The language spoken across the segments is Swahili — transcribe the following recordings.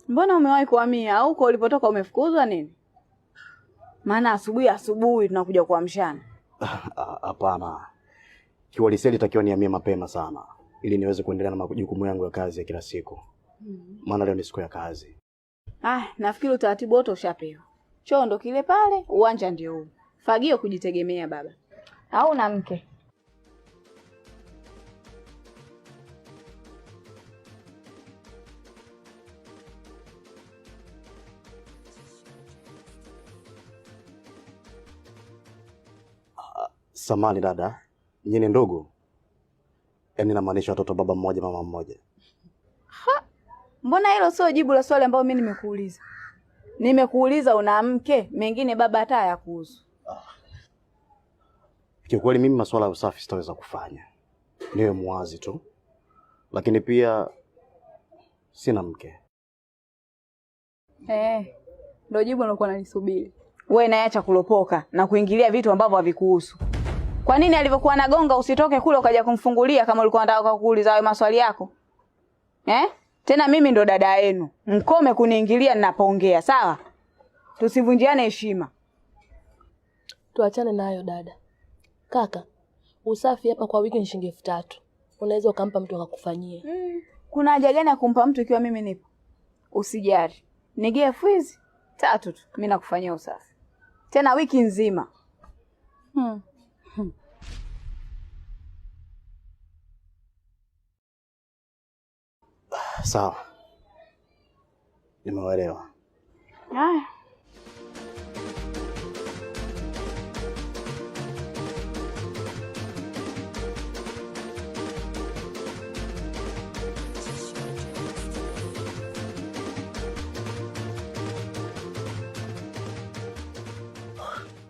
Mbona umewahi kuhamia au huko ulipotoka umefukuzwa nini? Maana asubuhi asubuhi tunakuja kuamshana. Hapana, kiuhalisia ilitakiwa nihamie mapema sana ili niweze kuendelea na majukumu yangu ya kazi ya kila siku, maana leo ni siku ya kazi. Ah, nafikiri utaratibu wote ushapewa. Choo ndo kile pale, uwanja ndio huu. Fagio kujitegemea baba. Au na mke? Samani dada, nyinyi ni ndugu? Yaani namaanisha watoto baba mmoja mama mmoja. Mbona hilo sio jibu la swali ambalo mimi nimekuuliza? Nimekuuliza una mke, mengine baba hata hayakuhusu. Kiukweli mimi masuala ya usafi sitaweza kufanya, niwe muwazi tu, lakini pia sina mke. Eh, ndio jibu nilokuwa nalisubiri. Wewe naye acha kulopoka na kuingilia vitu ambavyo havikuhusu. Kwa nini alivyokuwa anagonga usitoke kule ukaja kumfungulia kama ulikuwa unataka kuuliza hayo maswali yako? Eh? Tena mimi ndo dada yenu. Mkome kuniingilia ninapoongea, sawa? Tusivunjiane heshima. Tuachane nayo dada. Kaka, usafi hapa kwa wiki ni shilingi 3,000. Unaweza ukampa mtu akakufanyia. Kuna haja gani ya kumpa mtu ikiwa mimi nipo? Usijali. Nigee elfu hizi 3 tu, mimi nakufanyia usafi. Tena wiki nzima. Sawa, nimeelewa. Haya.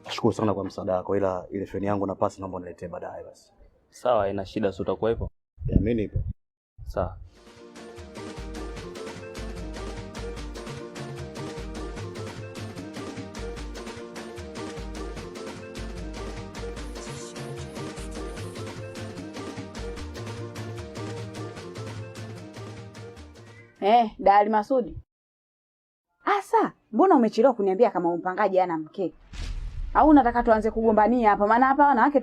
Nashukuru sana kwa msaada wako, ila ile feni yangu na pasi naomba uniletee baadaye basi. Sawa, ina shida, si utakuwepo? Ya, mimi nipo. Sawa. Dali Masudi. Asa, mbona umechelewa kuniambia kama umpangaji ana mke? Au unataka tuanze kugombania hapa? Maana hapa wanawake